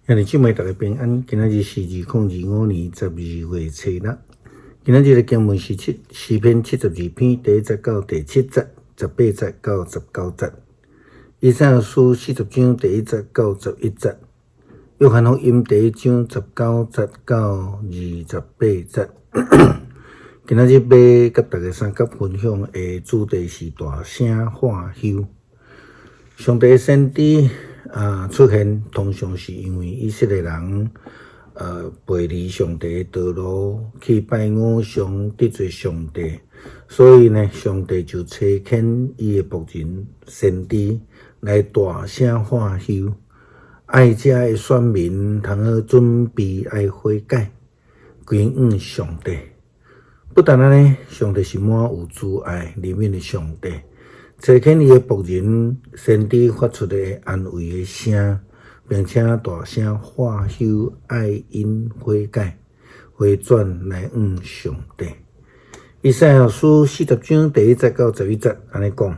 兄弟姊妹，大家平安。今仔日是2025年12月初六。今仔日的經文是詩篇72篇第一節到第七節，18節到19節。以賽亞書40章第一節到11節。約翰福音第一章19節到28節。今仔日欲佮大家相佮分享的主題是大聲喝休。上帝的先知出現，通常是因為以色列人背離上帝的道路，去拜偶像，得罪上帝，所以呢，上帝就差遣伊的僕人先知來大聲喝休，愛遮的選民通好準備愛悔改，歸向上帝。不但按呢，上帝是滿有慈愛、憐憫的上帝。差遣伊的僕人先知發出的安慰的聲，並且大聲喝休，愛𪜶悔改，回轉來向上帝。以賽亞書40章第一節到11節按呢講：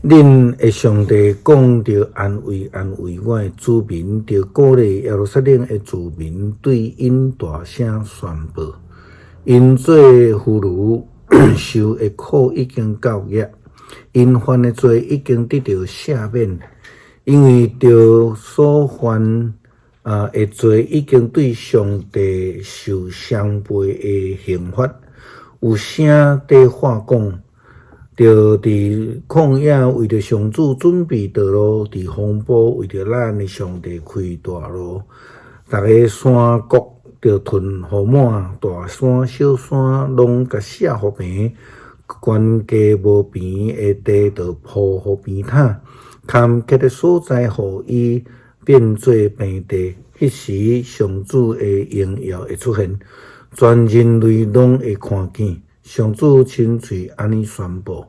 恁的上帝講著安慰安慰我的子民，著鼓勵耶路撒冷的子民，對𪜶大聲宣報，𪜶做俘虜受的苦已經到額。𪜶犯的罪已經得著赦免，因為著所犯的罪已經對上帝受雙倍的刑罰。有聲佇喊講，著佇曠野為著上主準備道路，佇荒埔為著咱的上帝開大路。逐个山谷著吞予滿，大山小山攏共卸予平。懸低無平的地，著鋪予平坦；坎坷的所在，予伊變做平地。彼時，上主的榮耀會出現，全人類攏會看見。上主親喙按呢宣布。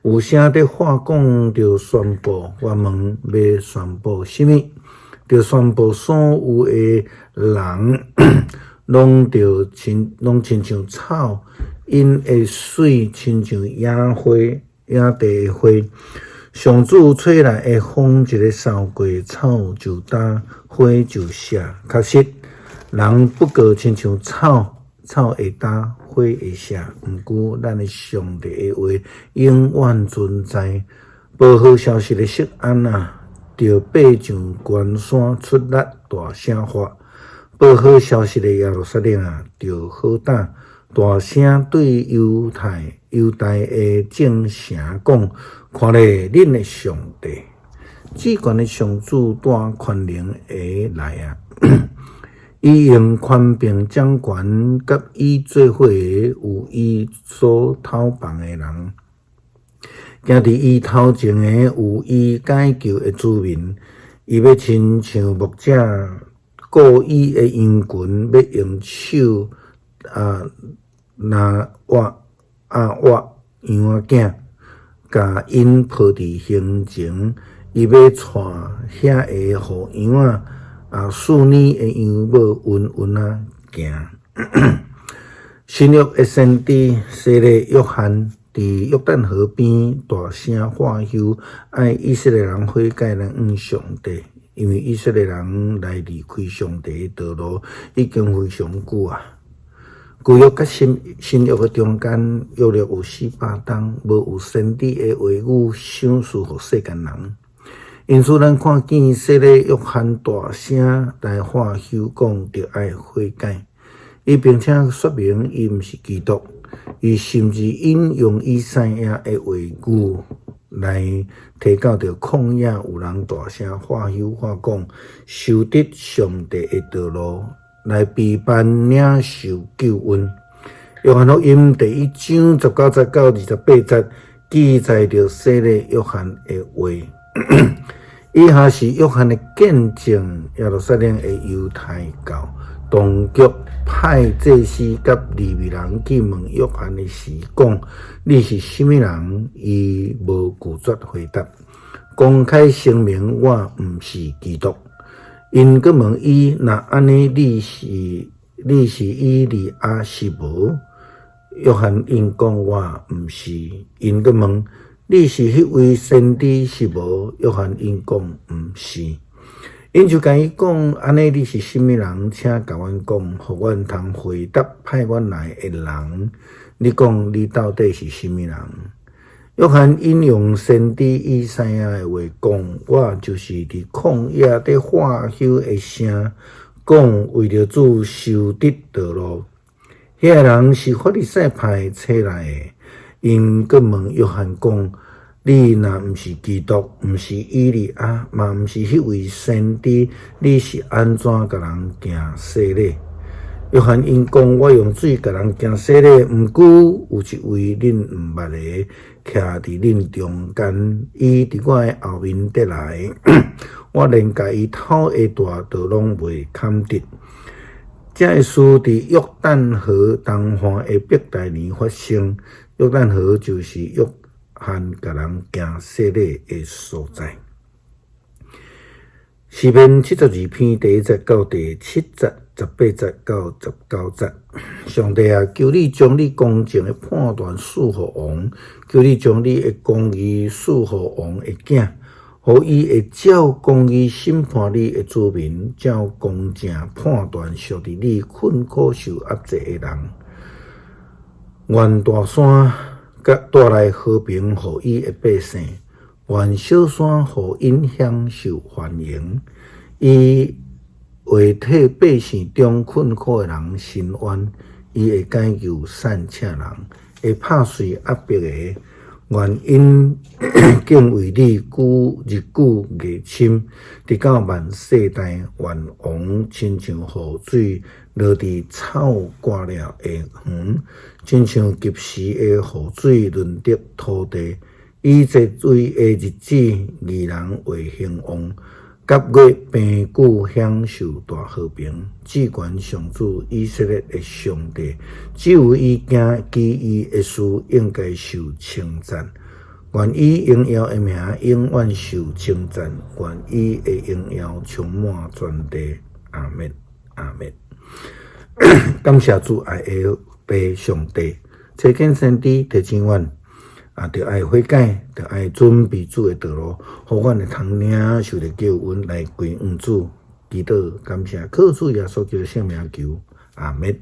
有聲佇喊講，著宣布，我問欲宣布啥物？著宣布所有的人攏著親攏親像草。𪜶的媠親像野花、野地的花，上主吹來的風一个掃過，草就焦，花就謝。確實，人不過親像草，草會焦，花會謝。毋過，咱的上帝的話永遠存在。報好消息的錫安啊，著爬上懸山出力大聲喊。報好消息的耶路撒冷啊，著好膽。大聲對猶太、猶大的眾城講：看咧，恁的上帝，至懸的上主帶權能的來啊！伊用權柄掌權，佮伊做伙的有伊所討放的人，行佇伊頭前的有伊解救的子民，伊欲親像牧者顧伊的羊群，欲用手拿握握羊仔囝，共𪜶抱佇胸前，伊欲帶遐个予羊仔飼奶的羊母穩穩仔行。新約的先知洗禮約翰佇約旦河邊大聲喝休，愛以色列人悔改來向上帝，因為以色列人來離開上帝的道路已經非常久啊。舊約佮新約的中間，約略有400冬，無有先知的話語賞賜予世間人。因此，咱看見洗禮約翰大聲來喝休，講著愛悔改。伊並且說明伊毋是基督，伊甚至引用以賽亞的話語來提到著曠野有人大聲喝休喊講，修直上帝的道路，來備辦領受救恩。約翰福音第一章19節到28節記載著洗禮約翰的話。以下是約翰的見證：耶路撒冷的猶太教當局派祭司佮利未人去問約翰的時，講：你是啥物人？伊無拒絕回答，公開聲明我毋是基督。𪜶閣問伊：若按呢，你是以利亞是無？約翰應講我毋是。𪜶閣問：你是彼位先知是無？約翰應講毋是。𪜶就共伊講：按呢，你是啥物人？請共阮講，予阮通回答派阮來的人。你講你到底是啥物人？約翰引用先知以賽亞的話講：我就是佇曠野佇喊囂的聲，講為著主修直道路。彼个人是法利賽派差來的，𪜶閣問約翰講：你若毋是基督，毋是以利亞，嘛毋是彼位先知，你是按怎共人行洗禮？約翰應講：我用水共人行洗禮，毋過有一位恁毋捌的，徛佇恁中間，伊佇我的後面綴來，我連共伊頭鞋帶都攏袂堪得。這个事佇約旦河東岸的伯大尼發生。約旦河就是約翰共人行洗禮的所在。詩篇72篇第一節到第七節，18節到19節。上帝啊，求你將你公正的判斷賜予王，求你將你的公義賜予王的囝，予伊會照公義審判你的子民，照公正判斷屬佇你困苦受壓制的人。願大山佮帶來和平予伊的百姓，願小山予𪜶享受繁榮。伊會替百姓中困苦的人伸冤，伊會解救散赤人，會拍碎壓迫的。願𪜶敬畏你久日久月深，直到萬世代。願王親像雨水落佇草割了的園，親像及時的雨水潤澤土地。伊在位的日子，義人會興旺，甲月平久享受大和平。至懸上主以色列的上帝，只有伊行奇異的事，應該受稱讚。願伊榮耀的名永遠受稱讚，願伊的榮耀充滿全地。阿們，阿們。感謝主愛的父上帝，差遣先知提醒阮，啊，著愛悔改，著愛準備主的道路，予阮會通領受著救恩來歸向主。祈禱感謝，靠主耶穌基督聖名求，阿們。